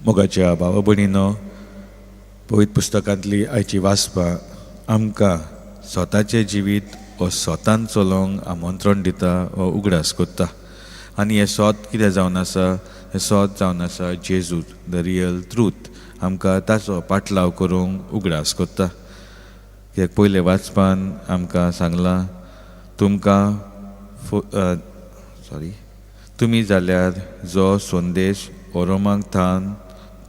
मोगाच्या भावा भयणीनो, पवित्र पुस्तकांतली आयची वाचपां आमकां स्वताचें जिवीत हो स्वतान चलोवंक आमंत्रण दिता हो उगडास करता. आनी हें सोत कितें जावन आसा? हें सोत जावन आसा जेजू, the real truth. आमकां ताचो पाटलाव करूंक उगडास करता, कित्याक पयले वाचपान आमकां सांगलां, तुमकां सॉरी, तुमी जाल्यार जो संदेश ओरोमाक थावन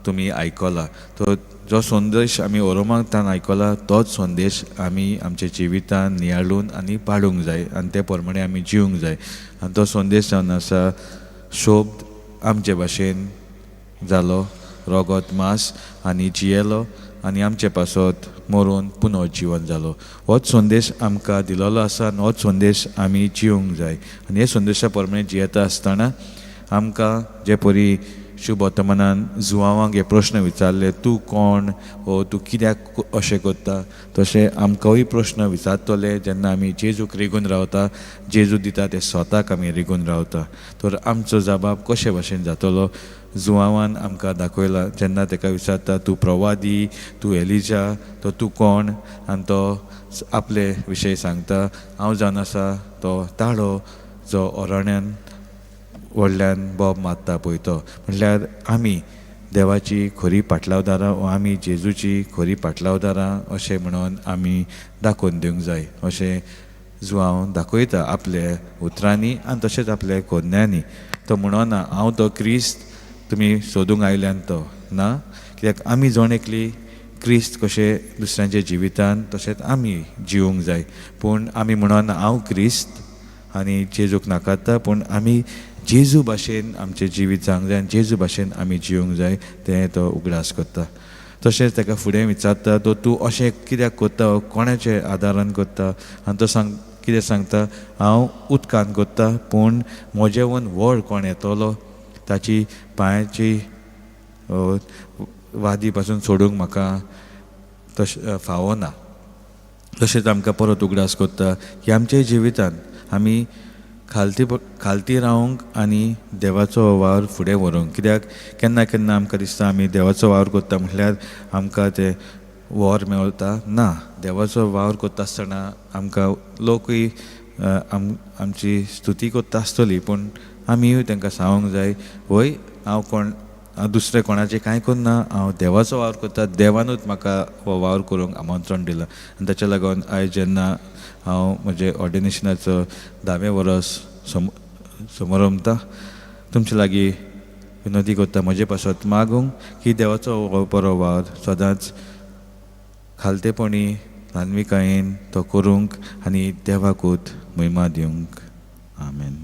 तुमी आयकला, तो जो संदेश आमी ओरोमाक थावन आयकला तोच संदेश आमी आमच्या जिवितान नियाळून आनी पाळूंक जाय आनी ते प्रमाणे आमी जिवंक जाय. आनी तो संदेश जावन आसा, शब्द आमचे भाशेन जालो, रोगोत मास आनी जियेलो आनी आमचे पासत मरून पुनः जिवन जालो. होच संदेश आमकां दिलोलो आसा आनी होच संदेश आमी जिवंक जाय. आनी हे संदेशा प्रमाणे जियेता आसतना आमकां जे परी शुभ वर्तमानान जुवांवांक हे प्रश्न विचारले, तूं कोण वो तूं कित्याक अशें करता, तशें आमकांय प्रश्न विचारतले जेन्ना आमी जेजूक रिगून रावता, जेजू दिता ते स्वताक आमी रिगून रावता, तर आमचो जबाब कशे भाशेन जातलो? जुवांवान आमकां दाखयला, जेन्ना ताका विचारता, तूं प्रवादी, तूं एलिजा, तो तूं कोण? आनी तो आपले विशय सांगता, हांव जावन आसा तो ताळो जो अरण्यान व्हडल्यान बोब मारता पळय तो. म्हटल्यार आमी देवाची खरी पाटलावदारां वा आमी जेजूची खरी पाटलावदारां अशें म्हणून आमी दाखोवन दिवंक जाय अशें जुवांव दाखयता आपल्या उतरांनी आनी तशेंच आपल्या कोन्यांनी. तो म्हणना, हांव तो क्रिस्त तुमी सोदूंक आयल्यान तो ना, कित्याक आमी जण एकली क्रिस्त कशें दुसऱ्यांच्या जिवितान तशेंच आमी जिवूंक जाय. पूण आमी म्हणना हांव क्रिस्त आनी जेजूक नाकारता, पूण आमी जेजू भाशेन आमचें जिवीत जावंक जाय आनी जेजू भाशेन आमी जिवूंक जाय तें तो उगडास करता. तशेंच ताका फुडें विचारता तो, तूं अशें कित्याक करता, कोणाचे आदारान करता? आनी तो सांग कितें सांगता, हांव उदकान करता, पूण म्हजेवन व्हड कोण येतलो, ताची पांयाची वादी पासून सोडूंक म्हाका तशें फावना. तशेंच आमकां परत उगडास करता की आमच्या जिवितान आमी खालती खालती रावंक आनी देवाचो वावर फुडें व्हरूंक, कित्याक केन्ना केन्ना आमकां दिसता आमी देवाचो वावर करता म्हटल्यार आमकां तें वोर मेळटा ना. देवाचो वावर करता आसतना आमकां लोकूय आमची स्तुती करता आसतली, पूण आमीय तांकां सांगूंक जाय, वय हांव कोण, हांव दुसरें कोणाचें कांय करना, हांव देवाचो वावर करता, देवानूच म्हाका हो वावर करूंक आमंत्रण दिलां. आनी ताच्या लागून आयज जेन्ना हांव म्हजें ऑर्डिनेशनाचो 10वें वर्स समरंभता, तुमचे लागीं विनोदी करता म्हजे पासत मागूंक की देवाचो हो बरो वावर सदांच खालतेपणी ल्हानविकायेन तो करूंक आनी देवाकूच महिमा दिवंक. आमेन.